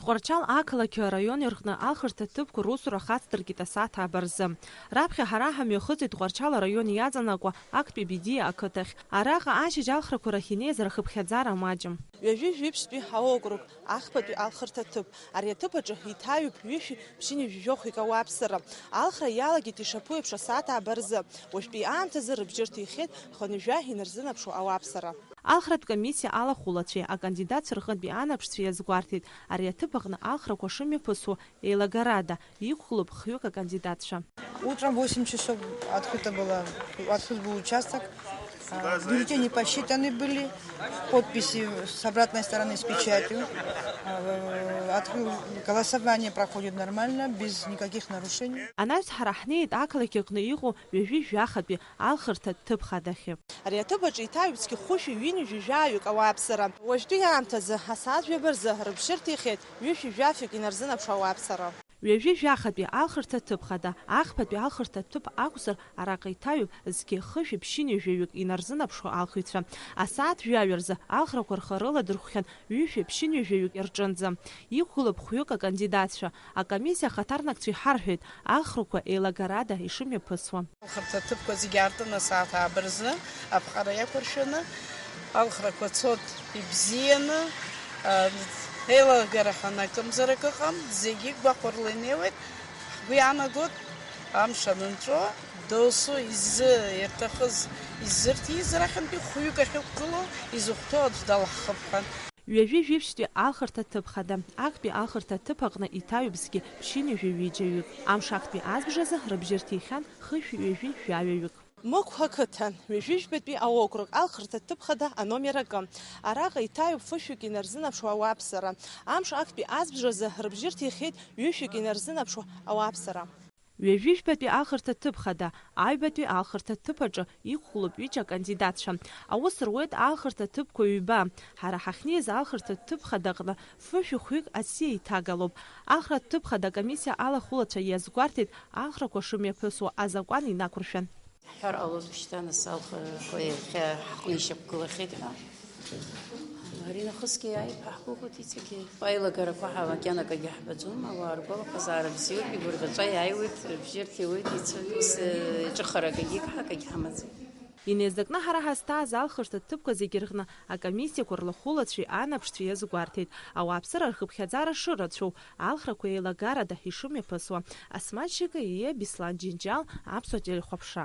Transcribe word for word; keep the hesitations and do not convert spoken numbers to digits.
Тҟәарчал ақалақьи араиони рҟны алхырҭа ҭыԥқәа русура хацдыркит асааҭ ааба рзы. Раԥхьа ҳара ҳамҩахыҵит Тҟәарчал араион иаҵанакуа актәи Бедиа ақыҭахь. Араҟа ашьыжь алхрақәа рахь инеиз рхыԥхьаӡара маҷым. Ҩажәи жәиԥшьтәи аокруг, ахԥатәи алхырҭа ҭыԥ. Ари аҭыԥ аҿы иҭаҩуп ҩышәи ԥшьынҩажәи жәохәҩык ауааԥсыра. Алхра иалагеит ишаԥу еиԥш асааҭ ааба рзы. Уажәтәи аамҭазы рыбжьы рҭихьеит хынҩажәа инарзынаԥшуа ауааԥсыра. Алхратә комиссиа алахәылацәеи акандидатцәа рҟынтәи анаԥшцәеи иазгәарҭеит, ари аҭыԥ аҟны алхрақәа шымҩаԥысуа еилагарада иқәгылоуп хҩык акандидатцәа. Утром в восемь часов открыто было, открыт был участок. А, бюллетени посчитаны были, подписи с обратной стороны с печатью. А, открыл, голосование проходит нормально, без никаких нарушений. Анаҩс ҳара ҳнеит ақалақь аҟны иҟоу ҩажәи жәахатәи алхырҭа ҭыԥ хадахьы. Ари аҭыԥ аҿы иҭаҩуп зқьы хәышәи ҩынҩажәи жәаҩык ауааԥсыра. Уажәтәи аамҭазы асааҭ жәаба рзы рыбжьы рҭихьеит ҩышәи жәафҩык инарзынаԥшуа ауааԥсыра. Ҩажәи жәахатәи алхырҭа ҭыԥ хада, ахԥатәи алхырҭа ҭыԥ акәзар, араҟа иҭаҩуп зқьы хышәи ԥшьынҩажәаҩык инарзынаԥшуа алхыҩцәа. Асааҭ жәаҩа рзы алхрақәа рхы рыладырхәхьан ҩышәи ԥшьынҩажәаҩык рҿынӡа. Иқәгылоуп хәҩык акандидатцәа. Акомиссиа ахаҭарнакцәа иҳарҳәеит, алхрақәа еилагарада ишымҩаԥысуа. Алхырҭа ҭыԥқәа зегьы аартын асааҭ ааба рзы аԥҟара иақәыршәаны, алхрақәа цоит ибзианы, а, еилагара ҳәа акымзарак ыҟам, зегьы гәахәарыла инеиуеит. Ҳгәы иаанагоит, амш анынҵәо, досу изы иаҭахыз, изырҭиз рахьынтәи хәҩык ахьықәгылоу изыхәҭоу аӡә далаҳхып ҳәа. Ҩажәи жәиԥшьтәи алхырҭа ҭыԥ хада, актәи алхырҭа ҭыԥ аҟны иҭаҩуп зқьы ԥшьынҩажәи ҩыџьаҩык. Амш актәи азбжазы рыбжьы рҭихьан хышәи ҩажәи жәаҩаҩык. Мықә ақыҭан, ҩажәи жәбатәи аокруг, алхырҭа ҭыԥ хада аномер акы. Араҟа иҭаҩуп фышәҩык инарзынаԥшуа ауааԥсыра. Амш актәи азбжазы рыбжьы рҭихьеит ҩышәҩык инарзынаԥшуа ауааԥсыра. Ҩажәи жәбатәи алхырҭа ҭыԥ хада, аҩбатәи алхырҭа ҭыԥ аҿы иқәгылоуп ҩыџьа акандидатцәа. Аус руеит алхырҭа ҭыԥқәа ҩба. Ҳара ҳахьнеиз алхырҭа ҭыԥ хадаҟны фышәи хәҩык асиа иҭагалоуп. Алхратә ҭыԥ хада акомиссиа алахәылацәа иазгәарҭеит алхрақәа шымҩаԥысуа азакәан инақәыршәан. Ҳҳәар ҟалоит, шьҭа нас алхрақәа иахьа ҳҟны ишьақәгылахьеит ҳәа. Ари нахысгьы иааип ҳәа ҳгәыӷуеит иҵегьы. Аилагарақәа ҳа макьана акагьы ҳбаӡом, ауаа ргәалаҟазаара бзиоуп, игәырӷьаҵәа иааиуеит, рыбжьы рҭиуеит, ицоит, ус, э, ҿыхарак агьигҳәа, акагь ҳамаӡам. Инеизакны ҳара ҳазҭааз алхырҭа ҭыԥқәа зегьы рҟны акомиссиақәа рлахәылацәеи анаԥшцәеи иазгәарҭеит, ауааԥсыра рхыԥхьаӡара шырацәоу, алхрақәа еилагарада ишымҩаԥысуа. Асмаҭ Шьыкаиа, Беслан Џьынџьал, Аԥсуа телехәаԥшра.